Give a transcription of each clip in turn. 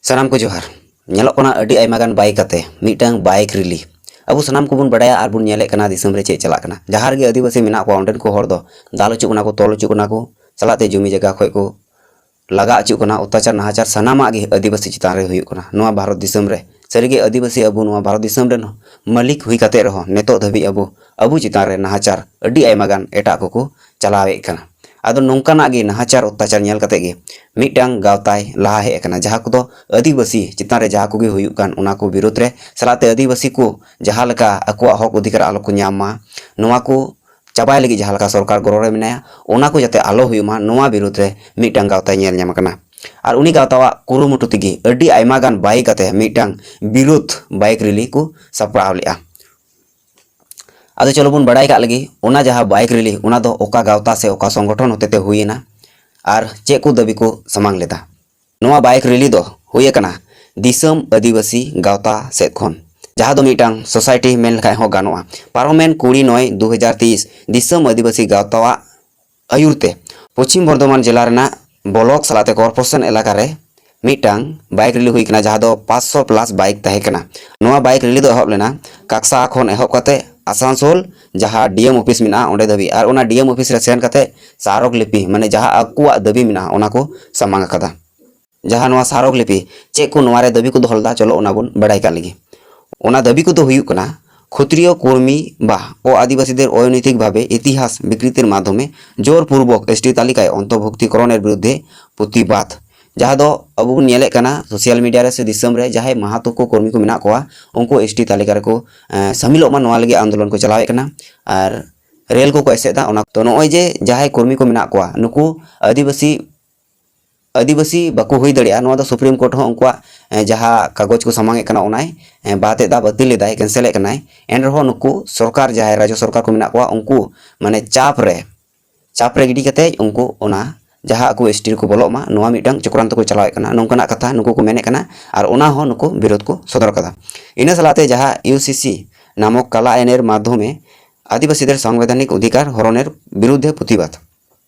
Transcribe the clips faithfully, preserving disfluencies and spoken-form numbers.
ᱥᱟᱱᱟᱢ ᱠᱚ ᱡᱚᱦᱟᱨ᱾ ᱧᱮᱞᱚᱜ ᱠᱟᱱᱟ ᱟᱹᱰᱤ ᱟᱭᱢᱟ ᱜᱟᱱ ᱵᱟᱭᱤᱠ ᱟᱛᱮ ᱢᱤᱫᱴᱟᱝ ᱵᱟᱭᱤᱠ ᱨᱮᱞᱤ᱾ ᱟᱵᱚ ᱥᱟᱱᱟᱢ ᱠᱚᱵᱚᱱ ᱵᱟᱲᱟᱭᱟ ᱟᱨ ᱵᱚᱱ ᱧᱮᱞᱮᱫ ᱠᱟᱱᱟ ᱫᱤᱥᱚᱢ ᱨᱮ ᱪᱮᱫ ᱪᱟᱞᱟᱜ ᱠᱟᱱᱟ᱾ ᱡᱟᱦᱟᱸ ᱨᱮᱜᱮ ᱟᱹᱫᱤᱵᱟᱹᱥᱤ ᱢᱮᱱᱟᱜ ᱠᱚᱣᱟ, ᱚᱸᱰᱮᱱ ᱠᱚ ᱦᱚᱲ ᱫᱚ ᱫᱟᱞ ᱦᱚᱪᱚᱜ ᱠᱟᱱᱟ ᱠᱚ, ᱛᱚᱞ ᱦᱚᱪᱚᱜ ᱠᱟᱱᱟ ᱠᱚ, ᱥᱟᱞᱟᱜ ᱛᱮ ᱡᱚᱢᱤ ᱡᱟᱭᱜᱟ ᱠᱷᱚᱱ ᱠᱚ ᱞᱟᱜᱟ ᱦᱚᱪᱚᱜ ᱠᱟᱱᱟ᱾ ᱚᱛᱛᱟᱪᱟᱨ ᱱᱟᱦᱟᱪᱟᱨ ᱥᱟᱱᱟᱢᱟᱜ ᱜᱮ ᱟᱹᱫᱤᱵᱟᱹᱥᱤ ᱪᱮᱛᱟᱱ ᱨᱮ ᱦᱩᱭᱩᱜ ᱠᱟᱱᱟ ᱱᱚᱣᱟ ᱵᱷᱟᱨᱚᱛ ᱫᱤᱥᱚᱢ ᱨᱮ᱾ ᱥᱟᱹᱨᱤᱜᱮ ᱟᱹᱫᱤᱵᱟᱹᱥᱤ ᱟᱵᱚ ᱱᱚᱣᱟ ᱵᱷᱟᱨᱚᱛ ᱫᱤᱥᱚᱢ ᱨᱮᱱ ᱢᱟᱹᱞᱤᱠ ᱦᱩᱭ ᱠᱟᱛᱮ ᱨᱮᱦᱚᱸ ᱱᱤᱛᱚᱜ ᱫᱷᱟᱹᱵᱤᱡ ᱟᱵᱚ, ᱟᱵᱚ ᱪᱮᱛᱟᱱ ᱨᱮ ᱱᱟᱦᱟᱪᱟᱨ ᱟᱹᱰᱤ ᱟᱭᱢᱟ ᱜᱟᱱ ᱮᱴᱟᱜ ᱠᱚᱠᱚ ᱪᱟᱞᱟᱣᱮᱫ ᱠᱟᱱᱟ᱾ ᱟᱫᱚ ᱱᱚᱝᱠᱟᱱᱟᱜ ᱜᱮ ᱱᱟᱦᱟᱪᱟᱨ ᱚᱛᱛᱟᱪᱟᱨ ᱧᱮᱞ ᱠᱟᱛᱮ ᱜᱮ ᱢᱤᱫᱴᱟᱝ ᱜᱟᱶᱛᱟᱭ ᱞᱟᱦᱟ ᱦᱮᱡ ᱟᱠᱟᱱᱟ, ᱡᱟᱦᱟᱸ ᱠᱚᱫᱚ ᱟᱹᱫᱤᱵᱟᱹᱥᱤ ᱪᱮᱛᱟᱱ ᱨᱮ ᱡᱟᱦᱟᱸ ᱠᱚᱜᱮ ᱦᱩᱭᱩᱜ ᱠᱟᱱ ᱚᱱᱟ ᱠᱚ ᱵᱤᱨᱩᱫᱽ ᱨᱮ, ᱥᱟᱞᱟᱜ ᱛᱮ ᱟᱹᱫᱤᱵᱟᱹᱥᱤ ᱠᱚ ᱡᱟᱦᱟᱸ ᱞᱮᱠᱟ ᱟᱠᱚᱣᱟᱜ ᱦᱚᱠ ᱚᱫᱷᱤᱠᱟᱨ ᱟᱞᱚ ᱠᱚ ᱧᱟᱢ ᱢᱟ, ᱱᱚᱣᱟ ᱠᱚ ᱪᱟᱵᱟᱭ ᱞᱟᱹᱜᱤᱫ ᱡᱟᱦᱟᱸ ᱞᱮᱠᱟ ᱥᱚᱨᱠᱟᱨ ᱜᱚᱲᱚ ᱨᱮ ᱢᱮᱱᱟᱭᱟ, ᱚᱱᱟ ᱠᱚ ᱡᱟᱛᱮ ᱟᱞᱚ ᱦᱩᱭᱩᱜ ᱢᱟ, ᱱᱚᱣᱟ ᱵᱤᱨᱩᱫᱽ ᱨᱮ ᱢᱤᱫᱴᱟᱝ ᱜᱟᱶᱛᱟᱭ ᱧᱮᱞ ᱧᱟᱢ ᱟᱠᱟᱱᱟ᱾ ᱟᱨ ᱩᱱᱤ ᱜᱟᱶᱛᱟᱣᱟᱜ ᱠᱩᱨᱩᱢᱩᱴᱩ ᱛᱮᱜᱮ ᱟᱹᱰᱤ ᱟᱭᱢᱟ ᱜᱟᱱ ᱵᱟᱭᱤᱠ ᱟᱛᱮ ᱢᱤᱫᱴᱟᱝ ᱵᱤᱨᱩᱫᱽ ᱵᱟᱭᱤᱠ ᱨᱮᱞᱤ ᱠᱚ ᱥᱟᱯᱲᱟᱣ ᱞᱮᱫᱼᱟ᱾ ᱟᱫᱚ ᱪᱚᱞᱚ ᱵᱚᱱ ᱵᱟᱲᱟᱭ ᱠᱟᱜ ᱞᱮᱜᱮ, ᱚᱱᱟ ᱡᱟᱦᱟᱸ ᱵᱟᱭᱤᱠ ᱨᱮᱞᱤ, ᱚᱱᱟ ᱫᱚ ᱚᱠᱟ ᱜᱟᱶᱛᱟ ᱥᱮ ᱚᱠᱟ ᱥᱚᱝᱜᱚᱴᱷᱚᱱ ᱦᱚᱛᱮᱛᱮ ᱦᱩᱭᱮᱱᱟ ᱟᱨ ᱪᱮᱫ ᱠᱚ ᱫᱟᱹᱵᱤ ᱠᱚ ᱥᱟᱢᱟᱝ ᱞᱮᱫᱟ᱾ ᱱᱚᱣᱟ ᱵᱟᱭᱤᱠ ᱨᱮᱞᱤ ᱫᱚ ᱦᱩᱭ ᱟᱠᱟᱱᱟ ᱫᱤᱥᱚᱢ ᱟᱹᱫᱤᱵᱟᱹᱥᱤ ᱜᱟᱶᱛᱟ ᱥᱮᱫ ᱠᱷᱚᱱ, ᱡᱟᱦᱟᱸ ᱫᱚ ᱢᱤᱫᱴᱟᱝ ᱥᱳᱥᱟᱭᱴᱤ ᱢᱮᱱ ᱞᱮᱠᱷᱟᱡ ᱦᱚᱸ ᱜᱟᱱᱚᱜᱼᱟ᱾ ᱯᱟᱨᱚᱢᱮᱱ ᱠᱩᱲᱤ ᱱᱚᱭ ᱫᱩ ᱦᱟᱡᱟᱨ ᱛᱮᱭᱤᱥ ᱫᱤᱥᱚᱢ ᱟᱹᱫᱤᱵᱟᱹᱥᱤ ᱜᱟᱶᱛᱟᱣᱟᱜ ᱟᱹᱭᱩᱨ ᱛᱮ ᱯᱚᱪᱷᱤᱢ ᱵᱚᱨᱫᱷᱚᱢᱟᱱ ᱡᱮᱞᱟ ᱨᱮᱱᱟᱜ ᱵᱞᱚᱠ ᱥᱟᱞᱟᱜ ᱛᱮ ᱠᱚᱨᱯᱳᱨᱮᱥᱚᱱ ᱮᱞᱟᱠᱟ ᱨᱮ ᱢᱤᱫᱴᱟᱝ ᱵᱟᱭᱤᱠ ᱨᱮᱞᱤ ᱦᱩᱭ ᱠᱟᱱᱟ, ᱡᱟᱦᱟᱸ ᱫᱚ ᱯᱟᱸᱪᱥᱚ ᱯᱞᱟᱥ ᱵᱟᱭᱤᱠ ᱛᱟᱦᱮᱸ ᱠᱟᱱᱟ᱾ ᱱᱚᱣᱟ ᱵᱟᱭᱤᱠ ᱨᱮᱞᱤ ᱫᱚ ᱮᱦᱚᱵ ᱞᱮᱱᱟ ᱠᱟᱠᱥᱟ ᱠᱷᱚᱱ ᱮᱦᱚᱵ ᱠᱟᱛᱮ ᱟᱥᱟᱱᱥᱳᱞ, ᱡᱟᱦᱟᱸ ᱰᱤ ᱮᱢ ᱚᱯᱷᱤᱥ ᱢᱮᱱᱟᱜᱼᱟ, ᱚᱸᱰᱮ ᱫᱷᱟᱹᱵᱤᱡ᱾ ᱟᱨ ᱚᱱᱟ ᱰᱤ ᱮᱢ ᱚᱯᱷᱤᱥ ᱨᱮ ᱥᱮᱱ ᱠᱟᱛᱮ ᱥᱟᱨᱚᱠ ᱞᱤᱯᱤ, ᱢᱟᱱᱮ ᱡᱟᱦᱟᱸ ᱟᱠᱚᱣᱟᱜ ᱫᱟᱹᱵᱤ ᱢᱮᱱᱟᱜᱼᱟ, ᱚᱱᱟ ᱠᱚ ᱥᱟᱢᱟᱝ ᱟᱠᱟᱫᱟ᱾ ᱡᱟᱦᱟᱸ ᱱᱚᱣᱟ ᱥᱟᱨᱚᱠ ᱞᱤᱯᱤ, ᱪᱮᱫ ᱠᱚ ᱱᱚᱣᱟ ᱨᱮ ᱫᱟᱹᱵᱤ ᱠᱚ ᱫᱚᱦᱚ ᱞᱮᱫᱟ, ᱪᱚᱞᱚ ᱚᱱᱟ ᱵᱚᱱ ᱵᱟᱲᱟᱭ ᱠᱟᱜ ᱞᱮᱜᱮ᱾ ᱚᱱᱟ ᱫᱟᱹᱵᱤ ᱠᱚᱫᱚ ᱦᱩᱭᱩᱜ ᱠᱟᱱᱟ, ক্ষত্রিয় কর্মী বা ও আদিবাসীদের অনৈতিকভাবে ইতিহাস বিকৃতির মাধ্যমে জোরপূর্বক এসটি তালিকায় অন্তর্ভুক্তিকরণের বিরুদ্ধে প্রতিবাদ। ᱡᱟᱦᱟᱸ ᱫᱚ ᱟᱵᱚ ᱵᱚᱱ ᱧᱮᱞᱮᱫ ᱠᱟᱱᱟ ᱥᱳᱥᱟᱞ ᱢᱤᱰᱤᱭᱟ ᱨᱮ ᱥᱮ ᱫᱤᱥᱚᱢ ᱨᱮ ᱡᱟᱦᱟᱸᱭ ᱢᱟᱦᱟᱛᱚ ᱠᱚ ᱠᱚᱨᱢᱤ ᱠᱚ ᱢᱮᱱᱟᱜ ᱠᱚᱣᱟ, ᱩᱱᱠᱩ ᱮᱥᱴᱤ ᱛᱟᱹᱞᱤᱠᱟ ᱨᱮᱠᱚ, ᱮᱸ, ᱥᱟᱢᱤᱞᱚᱜ ᱢᱟ, ᱱᱚᱣᱟ ᱞᱟᱹᱜᱤᱫ ᱟᱱᱫᱳᱞᱚᱱ ᱠᱚ ᱪᱟᱞᱟᱣᱮᱫ ᱠᱟᱱᱟ ᱟᱨ ᱨᱮᱞ ᱠᱚᱠᱚ ᱮᱥᱮᱫ ᱮᱫᱟ᱾ ᱚᱱᱟ ᱛᱚ ᱱᱚᱜᱼᱚᱭ ᱡᱮ ᱡᱟᱦᱟᱸᱭ ᱠᱚᱨᱢᱤ ᱠᱚ ᱢᱮᱱᱟᱜ ᱠᱚᱣᱟ, ᱱᱩᱠᱩ ᱟᱹᱫᱤᱵᱟᱹᱥᱤ ᱟᱹᱫᱤᱵᱟᱹᱥᱤ ᱵᱟᱠᱚ ᱦᱩᱭ ᱫᱟᱲᱮᱭᱟᱜᱼᱟ, ᱱᱚᱣᱟ ᱫᱚ ᱥᱩᱯᱨᱤᱢ ᱠᱳᱨᱴ ᱦᱚᱸ ᱩᱱᱠᱩᱣᱟᱜ, ᱮ, ᱡᱟᱦᱟᱸ ᱠᱟᱜᱚᱡᱽ ᱠᱚ ᱥᱟᱢᱟᱝ ᱮᱫ ᱠᱟᱱᱟ, ᱚᱱᱟᱭ, ᱮ, ᱵᱟᱫ ᱮᱫᱟ, ᱵᱟᱹᱛᱤᱞ ᱮᱫᱟᱭ, ᱠᱮᱱᱥᱮᱞ ᱮᱫ ᱠᱟᱱᱟᱭ᱾ ᱮᱱ ᱨᱮᱦᱚᱸ ᱱᱩᱠᱩ ᱥᱚᱨᱠᱟᱨ, ᱡᱟᱦᱟᱸᱭ ᱨᱟᱡᱽᱡᱚ ᱥᱚᱨᱠᱟᱨ ᱠᱚ ᱢᱮᱱᱟᱜ ᱠᱚᱣᱟ, ᱩᱱᱠᱩ ᱢᱟᱱᱮ ᱪᱟᱯ ᱨᱮ, ᱪᱟᱯ ᱨᱮ ᱜᱤᱰᱤ ᱠᱟᱛᱮ ᱩᱱᱠᱩ ᱚᱱᱟ ᱡᱟᱦᱟᱸ ᱟᱠᱚ ᱮᱥᱴᱤ ᱨᱮᱠᱚ ᱵᱚᱞᱚᱜ ᱢᱟ, ᱱᱚᱣᱟ ᱢᱤᱫᱴᱟᱝ ᱪᱚᱠᱨᱟᱱᱛᱚ ᱠᱚ ᱪᱟᱞᱟᱣᱮᱫ ᱠᱟᱱᱟ, ᱱᱚᱝᱠᱟᱱᱟᱜ ᱠᱟᱛᱷᱟ ᱱᱩᱠᱩ ᱠᱚ ᱢᱮᱱᱮᱫ ᱠᱟᱱᱟ᱾ ᱟᱨ ᱚᱱᱟ ᱦᱚᱸ ᱱᱩᱠᱩ ᱵᱤᱨᱳᱫᱷ ᱠᱚ ᱥᱚᱫᱚᱨ ᱠᱟᱫᱟ᱾ ᱤᱱᱟᱹ ᱥᱟᱞᱟᱜ ᱛᱮ ᱡᱟᱦᱟᱸ ᱤᱭᱩ ᱥᱤ ᱥᱤ ᱱᱟᱢᱚᱠ ᱠᱟᱞᱟ ᱟᱭᱤᱱᱮᱨ ᱢᱟᱫᱽᱫᱷᱚᱢᱮ ᱟᱹᱫᱤᱵᱟᱹᱥᱤᱫᱮᱨ ᱥᱟᱝᱵᱤᱫᱷᱟᱱᱤᱠ ᱚᱫᱷᱤᱠᱟᱨ ᱦᱚᱨᱚᱱᱮᱨ ᱵᱤᱨᱩᱫᱷᱮ ᱯᱨᱚᱛᱤᱵᱟᱫ᱾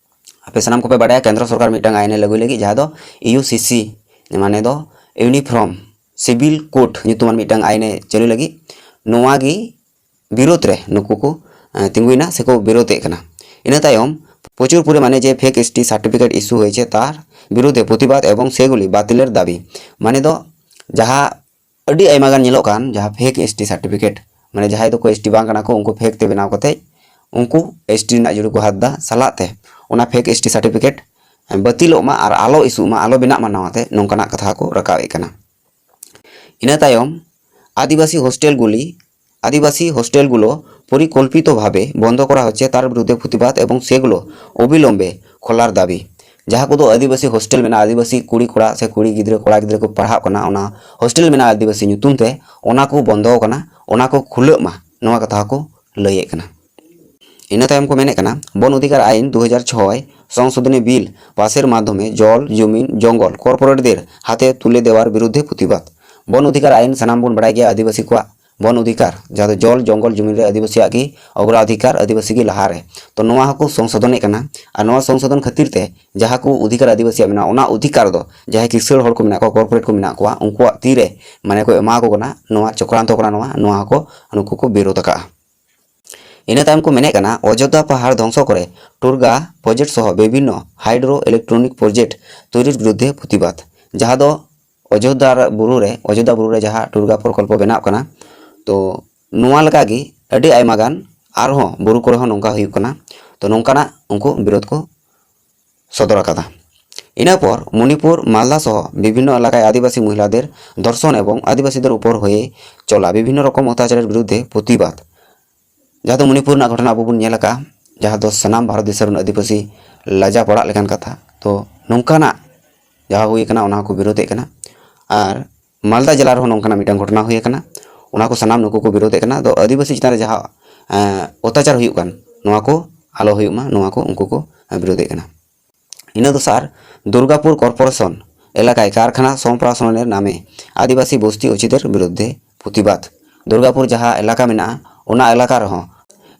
ᱟᱯᱮ ᱥᱟᱱᱟᱢ ᱠᱚᱯᱮ ᱵᱟᱲᱟᱭᱟ, ᱠᱮᱱᱫᱨᱚ ᱥᱚᱨᱠᱟᱨ ᱢᱤᱫᱴᱟᱝ ᱟᱭᱤᱱᱮ ᱞᱟᱹᱜᱩᱭ ᱞᱟᱹᱜᱤᱫ, ᱡᱟᱦᱟᱸ ᱫᱚ ᱤᱭᱩ ᱥᱤ ᱥᱤ, ᱢᱟᱱᱮ ᱫᱚ ᱤᱭᱩᱱᱤᱯᱷᱚᱨᱢ ᱥᱤᱵᱤᱞ ᱠᱳᱰ ᱧᱩᱛᱩᱢᱟᱱ ᱢᱤᱫᱴᱟᱝ ᱟᱭᱤᱱᱮ ᱪᱟᱹᱞᱩ ᱞᱟᱹᱜᱤᱫ, ᱱᱚᱣᱟ ᱜᱮ ᱵᱤᱨᱳᱫᱷ ᱨᱮ ᱱᱩᱠᱩ ᱠᱚ ᱛᱤᱸᱜᱩᱭᱮᱱᱟ ᱥᱮᱠᱚ ᱵᱤᱨᱳᱫᱷ ᱮᱫ ᱠᱟᱱᱟ᱾ ᱤᱱᱟᱹ ᱛᱟᱭᱚᱢ ᱯᱨᱚᱪᱩᱨ ᱯᱚᱨᱤᱢᱟᱱᱮ ᱡᱮ ᱯᱷᱮᱠ ᱮᱥ ᱴᱤ ᱥᱟᱨᱴᱤᱯᱷᱤᱠᱮᱴ ᱤᱥᱩ ᱦᱚᱭᱮᱪᱷᱮ ᱛᱟᱨ ᱵᱤᱨᱩᱫᱷᱮ ᱯᱨᱚᱛᱤᱵᱟᱫ ᱮᱵᱚᱝ ᱥᱮᱜᱩᱞᱤ ᱵᱟᱛᱤᱞᱮᱨ ᱫᱟᱵᱤ, ᱢᱟᱱᱮ ᱫᱚ ᱡᱟᱦᱟᱸ ᱟᱹᱰᱤ ᱟᱭᱢᱟ ᱜᱟᱱ ᱧᱮᱞᱚᱜ ᱠᱟᱱ ᱡᱟᱦᱟᱸ ᱯᱷᱮᱠ ᱮᱥ ᱴᱤ ᱥᱟᱨᱴᱤᱯᱷᱤᱠᱮᱴ, ᱢᱟᱱᱮ ᱡᱟᱦᱟᱸᱭ ᱫᱚᱠᱚ ᱮᱥ ᱴᱤ ᱵᱟᱝ ᱠᱟᱱᱟ ᱠᱚ, ᱩᱱᱠᱩ ᱯᱷᱮᱠ ᱛᱮ ᱵᱮᱱᱟᱣ ᱠᱟᱛᱮ ᱩᱱᱠᱩ ᱮᱥ ᱴᱤ ᱨᱮᱱᱟᱜ ᱡᱩᱲᱩ ᱠᱚ ᱦᱟᱛ ᱮᱫᱟ, ᱥᱟᱞᱟᱜ ᱛᱮ ᱚᱱᱟ ᱯᱷᱮᱠ ᱮᱥ ᱴᱤ ᱥᱟᱨᱴᱤᱯᱷᱤᱠᱮᱴ ᱵᱟᱹᱛᱤᱞᱚᱜ ᱢᱟ ᱟᱨ ᱟᱞᱚ ᱤᱥᱩᱜ ᱢᱟ, ᱟᱞᱚ ᱵᱮᱱᱟᱜ ᱢᱟ ᱱᱟᱣᱟ ᱛᱮ, ᱱᱚᱝᱠᱟᱱᱟᱜ ᱠᱟᱛᱷᱟ ᱠᱚ ᱨᱟᱠᱟᱵ ᱮᱫ ᱠᱟᱱᱟ᱾ ᱤᱱᱟᱹ ᱛᱟᱭᱚᱢ ᱟᱹᱫᱤᱵᱟᱹᱥᱤ ᱦᱳᱥᱴᱮᱞ ᱜᱩᱞᱤ, ᱟᱹᱫᱤᱵᱟᱹᱥᱤ ᱦᱳᱥᱴᱮᱞ ᱜᱩᱞᱳ ᱯᱚᱨᱤᱠᱚᱞᱯᱤᱛᱚ ᱵᱷᱟᱵᱮ ᱵᱚᱱᱫᱚ ᱠᱚᱨᱟ ᱦᱚᱪᱪᱷᱮ, ᱛᱟᱨ ᱵᱤᱨᱩᱫᱷᱮ ᱯᱨᱚᱛᱤᱵᱟᱫ ᱮᱵᱚᱝ ᱥᱮᱜᱩᱞᱳ ᱚᱵᱤᱞᱚᱢᱵᱮ ᱠᱷᱚᱞᱟᱨ ᱫᱟᱵᱤ᱾ ᱡᱟᱦᱟᱸ ᱠᱚᱫᱚ ᱟᱹᱫᱤᱵᱟᱹᱥᱤ ᱦᱳᱥᱴᱮᱞ ᱢᱮᱱᱟᱜᱼᱟ, ᱟᱹᱫᱤᱵᱟᱹᱥᱤ ᱠᱩᱲᱤ ᱠᱚᱲᱟ ᱥᱮ ᱠᱩᱲᱤ ᱜᱤᱫᱽᱨᱟᱹ ᱠᱚᱲᱟ ᱜᱤᱫᱽᱨᱟᱹ ᱠᱚ ᱯᱟᱲᱦᱟᱜ ᱠᱟᱱᱟ, ᱚᱱᱟ ᱦᱳᱥᱴᱮᱞ ᱢᱮᱱᱟᱜᱼᱟ ᱟᱹᱫᱤᱵᱟᱹᱥᱤ ᱧᱩᱛᱩᱢ ᱛᱮ, ᱚᱱᱟ ᱠᱚ ᱵᱚᱱᱫᱚ ᱟᱠᱟᱱᱟ, ᱚᱱᱟ ᱠᱚ ᱠᱷᱩᱞᱟᱹᱜ ᱢᱟ, ᱱᱚᱣᱟ ᱠᱟᱛᱷᱟ ᱦᱚᱸᱠᱚ ᱞᱟᱹᱭᱮᱫ ᱠᱟᱱᱟ᱾ ᱤᱱᱟᱹ ᱛᱟᱭᱚᱢ ᱠᱚ ᱢᱮᱱᱮᱫ ᱠᱟᱱᱟ, ᱵᱚᱱ ᱚᱫᱷᱤᱠᱟᱨ ᱟᱭᱤᱱ ᱫᱩ ᱦᱟᱡᱟᱨ ᱪᱷᱚᱭ ᱥᱚᱝᱥᱳᱫᱷᱚᱱᱤ ᱵᱤᱞ ᱯᱟᱥᱮᱨ ᱢᱟᱫᱽᱫᱷᱚᱢᱮ ᱡᱚᱞ, ᱡᱚᱢᱤᱱ, ᱡᱚᱝᱜᱚᱞ ᱠᱚᱨᱯᱳᱨᱮᱴ ᱫᱮᱨ ᱦᱟᱛᱮ ᱛᱩᱞᱮ ᱫᱮᱣᱟᱨ ᱵᱤᱨᱩᱫᱷᱮ ᱯᱨᱚᱛᱤᱵᱟᱫ᱾ ᱵᱚᱱ ᱚᱫᱷᱤᱠᱟᱨ ᱟᱭᱤᱱ ᱥᱟᱱᱟᱢ ᱵᱚᱱ ᱵᱟᱲᱟᱭ ᱜᱮᱭᱟ, ᱟᱹᱫᱤᱵᱟᱹᱥᱤ ᱠᱚᱣᱟᱜ ᱵᱚᱱ ᱚᱫᱷᱤᱠᱟᱨ, ᱡᱟᱦᱟᱸ ᱫᱚ ᱡᱚᱞ, ᱡᱚᱝᱜᱚᱞ, ᱡᱚᱢᱤᱱ ᱨᱮ ᱟᱹᱫᱤᱵᱟᱹᱥᱤᱭᱟᱜ ᱜᱮ ᱚᱜᱽᱨᱟᱫᱷᱤᱠᱟᱨ, ᱟᱹᱫᱤᱵᱟᱹᱥᱤ ᱜᱮ ᱞᱟᱦᱟᱨᱮ᱾ ᱛᱚ ᱱᱚᱣᱟ ᱦᱚᱸᱠᱚ ᱥᱚᱝᱥᱳᱫᱷᱚᱱᱮᱫ ᱠᱟᱱᱟ, ᱟᱨ ᱱᱚᱣᱟ ᱥᱚᱝᱥᱳᱫᱷᱚᱱ ᱠᱷᱟᱹᱛᱤᱨ ᱛᱮ ᱡᱟᱦᱟᱸ ᱠᱚ ᱚᱫᱷᱤᱠᱟᱨ ᱟᱹᱫᱤᱵᱟᱹᱥᱤᱭᱟᱜ ᱢᱮᱱᱟᱜᱼᱟ, ᱚᱱᱟ ᱚᱫᱷᱤᱠᱟᱨ ᱫᱚ ᱡᱟᱦᱟᱸᱭ ᱠᱤᱥᱟᱹᱬ ᱦᱚᱲ ᱠᱚ ᱢᱮᱱᱟᱜ ᱠᱚᱣᱟ, ᱠᱚᱨᱯᱳᱨᱮᱴ ᱠᱚ ᱢᱮᱱᱟᱜ ᱠᱚᱣᱟ, ᱩᱱᱠᱩᱣᱟᱜ ᱛᱤᱨᱮ ᱢᱟᱱᱮ ᱠᱚ ᱮᱢᱟ ᱠᱚ ᱠᱟᱱᱟ, ᱱᱚᱣᱟ ᱪᱚᱠᱨᱟᱱᱛᱚ ᱠᱟᱱᱟ, ᱱᱚᱣᱟ, ᱱᱚᱣᱟ ᱦᱚᱸᱠᱚ ᱱᱩᱠᱩ ᱠᱚ ᱵᱤᱨᱳᱫ ᱟᱠᱟᱫᱼᱟ᱾ ᱤᱱᱟᱹ ᱛᱟᱭᱚᱢ ᱠᱚ ᱢᱮᱱᱮᱫ ᱠᱟᱱᱟ, ᱚᱡᱳᱫᱽᱫᱷᱟ ᱯᱟᱦᱟᱲ ᱫᱷᱚᱝᱥᱚ ᱠᱚᱨᱮ ᱴᱩᱨᱜᱟ ᱯᱨᱚᱡᱮᱠᱴ ᱥᱚᱦᱚ ᱵᱤᱵᱷᱤᱱᱱᱚ ᱦᱟᱭᱰᱨᱳ ᱤᱞᱮᱠᱴᱨᱚᱱᱤᱠ ᱯᱨᱚᱡᱮᱠᱴ ᱛᱚᱭᱨᱤᱨ ᱵᱤᱨᱩᱫᱷᱮ ᱯᱨᱚᱛᱤᱵᱟᱫ, ᱡᱟᱦᱟᱸ ᱫᱚ ᱚᱡᱳᱫᱽᱫᱷᱟ ᱵᱩᱨᱩ ᱨᱮ, ᱚᱡᱳᱫᱽᱫᱷᱟ ᱵᱩᱨᱩ ᱨᱮ ᱡᱟᱦᱟᱸ ᱴᱩᱨᱜᱟ ᱯᱨᱚᱠᱚᱞᱯᱚ ᱵᱮᱱᱟᱜ ᱠᱟᱱᱟ, ᱛᱚ ᱱᱚᱣᱟ ᱞᱮᱠᱟᱜᱮ ᱟᱹᱰᱤ ᱟᱭᱢᱟ ᱜᱟᱱ ᱟᱨᱦᱚᱸ ᱵᱩᱨᱩ ᱠᱚᱨᱮ ᱦᱚᱸ ᱱᱚᱝᱠᱟ ᱦᱩᱭᱩᱜ ᱠᱟᱱᱟ᱾ ᱛᱚ ᱱᱚᱝᱠᱟᱱᱟᱜ ᱩᱱᱠᱩ ᱵᱤᱨᱳᱫ ᱠᱚ ᱥᱚᱫᱚᱨ ᱟᱠᱟᱫᱟ᱾ ᱤᱱᱟᱹ ᱯᱚᱨ ᱢᱚᱱᱤᱯᱩᱨ, ᱢᱟᱞᱫᱟ ᱥᱚᱦᱚ ᱵᱤᱵᱷᱤᱱᱱᱚ ᱮᱞᱟᱠᱟᱭ ᱟᱹᱫᱤᱵᱟᱹᱥᱤ ᱢᱚᱦᱤᱞᱟᱫᱮᱨ ᱫᱷᱚᱨᱥᱚᱱ ᱮᱵᱚᱝ ᱟᱹᱫᱤᱵᱟᱹᱥᱤᱫᱮᱨ ᱩᱯᱚᱨ ᱦᱚᱭᱮ ᱪᱚᱞᱟ ᱵᱤᱵᱷᱤᱱᱱᱚ ᱨᱚᱠᱚᱢ ᱚᱛᱛᱟᱪᱟᱨᱮᱨ ᱵᱤᱨᱩᱫᱷᱮ ᱯᱨᱚᱛᱤᱵᱟᱫ᱾ ᱡᱟᱦᱟᱸ ᱫᱚ ᱢᱚᱱᱤᱯᱩᱨ ᱨᱮᱱᱟᱜ ᱜᱷᱚᱴᱚᱱᱟ ᱟᱵᱚ ᱵᱚᱱ ᱧᱮᱞ ᱟᱠᱟᱫᱼᱟ, ᱡᱟᱦᱟᱸ ᱫᱚ ᱥᱟᱱᱟᱢ ᱵᱷᱟᱨᱚᱛ ᱫᱤᱥᱚᱢ ᱨᱮᱱ ᱟᱹᱫᱤᱵᱟᱹᱥᱤ ᱞᱟᱡᱟ ᱯᱟᱲᱟᱜ ᱞᱮᱠᱟᱱ ᱠᱟᱛᱷᱟ᱾ ᱛᱚ ᱱᱚᱝᱠᱟᱱᱟᱜ ᱡᱟᱦᱟᱸ ᱦᱩᱭ ᱟᱠᱟᱱᱟ, ᱚᱱᱟ ᱦᱚᱸᱠᱚ ᱵᱤᱨᱳᱫᱮᱫ ᱠᱟᱱᱟ᱾ ᱟᱨ ᱢᱟᱞᱫᱟ ᱡᱮᱞᱟ ᱨᱮᱦᱚᱸ ᱱᱚᱝᱠᱟᱱᱟᱜ ᱢᱤᱫᱴᱟᱝ ᱜᱷᱚᱴᱚᱱᱟ ᱦᱩᱭ ᱟᱠᱟᱱᱟ, ᱚᱱᱟ ᱠᱚ ᱥᱟᱱᱟᱢ ᱱᱩᱠᱩ ᱠᱚ ᱵᱤᱨᱳᱫᱮᱫ ᱠᱟᱱᱟ᱾ ᱫᱚ ᱟᱹᱫᱤᱵᱟᱹᱥᱤ ᱪᱮᱛᱟᱱ ᱨᱮ ᱡᱟᱦᱟᱸ, ᱮᱸ, ᱚᱛᱛᱟᱪᱟᱨ ᱦᱩᱭᱩᱜ ᱠᱟᱱ, ᱱᱚᱣᱟ ᱠᱚ ᱟᱞᱚ ᱦᱩᱭᱩᱜ ᱢᱟ, ᱱᱚᱣᱟ ᱠᱚ ᱩᱱᱠᱩ ᱠᱚ ᱵᱤᱨᱳᱫᱮᱫ ᱠᱟᱱᱟ᱾ ᱤᱱᱟᱹ ᱫᱚᱥᱟᱨ, ᱫᱩᱨᱜᱟᱯᱩᱨ ᱠᱚᱨᱯᱳᱨᱮᱥᱚᱱ ᱮᱞᱟᱠᱟᱭ ᱠᱟᱨᱠᱷᱟᱱᱟ ᱥᱚᱢᱯᱨᱟᱥᱚᱱᱮᱨ ᱱᱟᱢᱮ ᱟᱹᱫᱤᱵᱟᱹᱥᱤ ᱵᱚᱥᱛᱤ ᱚᱪᱤᱛᱮᱨ ᱵᱤᱨᱩᱫᱷᱮ ᱯᱨᱚᱛᱤᱵᱟᱫ᱾ ᱫᱩᱨᱜᱟᱯᱩᱨ ᱡᱟᱦᱟᱸ ᱮᱞᱟᱠᱟ ᱢᱮᱱᱟᱜᱼᱟ, ᱚᱱᱟ ᱮᱞᱟᱠᱟ ᱨᱮᱦᱚᱸ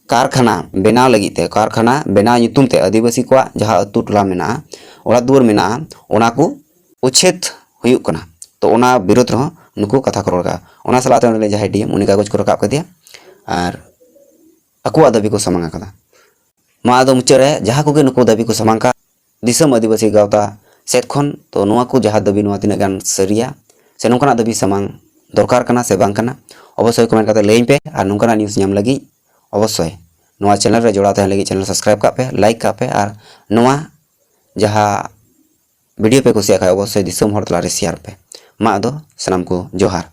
ᱠᱟᱨᱠᱷᱟᱱᱟ ᱵᱮᱱᱟᱣ ᱞᱟᱹᱜᱤᱫ ᱛᱮ, ᱠᱟᱨᱠᱷᱟᱱᱟ ᱵᱮᱱᱟᱣ ᱧᱩᱛᱩᱢ ᱛᱮ ᱟᱹᱫᱤᱵᱟᱹᱥᱤ ᱠᱚᱣᱟᱜ ᱡᱟᱦᱟᱸ ᱟᱹᱛᱩ ᱴᱚᱞᱟ ᱢᱮᱱᱟᱜᱼᱟ, ᱚᱲᱟᱜ ᱫᱩᱣᱟᱹᱨ ᱢᱮᱱᱟᱜᱼᱟ, ᱚᱱᱟ ᱠᱚ ᱩᱪᱷᱮᱫ ᱦᱩᱭᱩᱜ ᱠᱟᱱᱟ᱾ ᱛᱚ ᱚᱱᱟ ᱵᱤᱨᱩᱫᱽ ᱨᱮᱦᱚᱸ ᱱᱩᱠᱩ ᱠᱟᱛᱷᱟ ᱠᱚ ᱨᱚᱲ ᱠᱟᱜᱼᱟ᱾ ᱚᱱᱟ ᱥᱟᱞᱟᱜ ᱛᱮ ᱚᱸᱰᱮ ᱡᱟᱦᱟᱸᱭ ᱰᱤ ᱮᱢ, ᱩᱱᱤ ᱠᱟᱜᱚᱡᱽ ᱠᱚ ᱨᱟᱠᱟᱵ ᱠᱮᱫᱮᱭᱟ ᱟᱨ ᱟᱠᱚᱣᱟᱜ ᱫᱟᱹᱵᱤ ᱠᱚ ᱥᱟᱢᱟᱝ ᱟᱠᱟᱫᱟ᱾ ᱢᱟ ᱟᱫᱚ ᱢᱩᱪᱟᱹᱫ ᱨᱮ ᱡᱟᱦᱟᱸ ᱠᱚᱜᱮ ᱱᱩᱠᱩ ᱫᱟᱹᱵᱤ ᱠᱚ ᱥᱟᱢᱟᱝ ᱠᱟᱜ ᱫᱤᱥᱚᱢ ᱟᱹᱫᱤᱵᱟᱹᱥᱤ ᱜᱟᱶᱛᱟ ᱥᱮᱫ ᱠᱷᱚᱱ, ᱛᱚ ᱱᱚᱣᱟ ᱠᱚ ᱡᱟᱦᱟᱸ ᱫᱟᱹᱵᱤ, ᱱᱚᱣᱟ ᱛᱤᱱᱟᱹᱜ ᱜᱟᱱ ᱥᱟᱹᱨᱤᱭᱟ ᱥᱮ ᱱᱚᱝᱠᱟᱱᱟᱜ ᱫᱟᱹᱵᱤ ᱥᱟᱢᱟᱝ ᱫᱚᱨᱠᱟᱨ ᱠᱟᱱᱟ ᱥᱮ ᱵᱟᱝ ᱠᱟᱱᱟ, ᱚᱵᱚᱥᱥᱳᱭ comment ᱠᱟᱛᱮ ᱞᱟᱹᱭᱟᱹᱧ ᱯᱮ᱾ ᱟᱨ ᱱᱚᱝᱠᱟᱱᱟᱜ news ᱧᱟᱢ ᱞᱟᱹᱜᱤᱫ ᱚᱵᱚᱥᱥᱳᱭ ᱱᱚᱣᱟ channel ᱨᱮ ᱡᱚᱲᱟᱣ ᱛᱟᱦᱮᱱ ᱞᱟᱹᱜᱤᱫ channel subscribe ᱠᱟᱜ ᱯᱮ, like ᱠᱟᱜ ᱯᱮ, ᱟᱨ ᱱᱚᱣᱟ ᱡᱟᱦᱟᱸ video ᱯᱮ ᱠᱩᱥᱤᱭᱟᱜ ᱠᱷᱟᱱ ᱚᱵᱚᱥᱥᱳᱭ ᱫᱤᱥᱚᱢ ᱦᱚᱲ ᱛᱟᱞᱟᱨᱮ share ᱯᱮ᱾ ᱢᱟ ᱟᱫᱚ ᱥᱟᱱᱟᱢ ᱠᱚ ᱡᱚᱦᱟᱨ᱾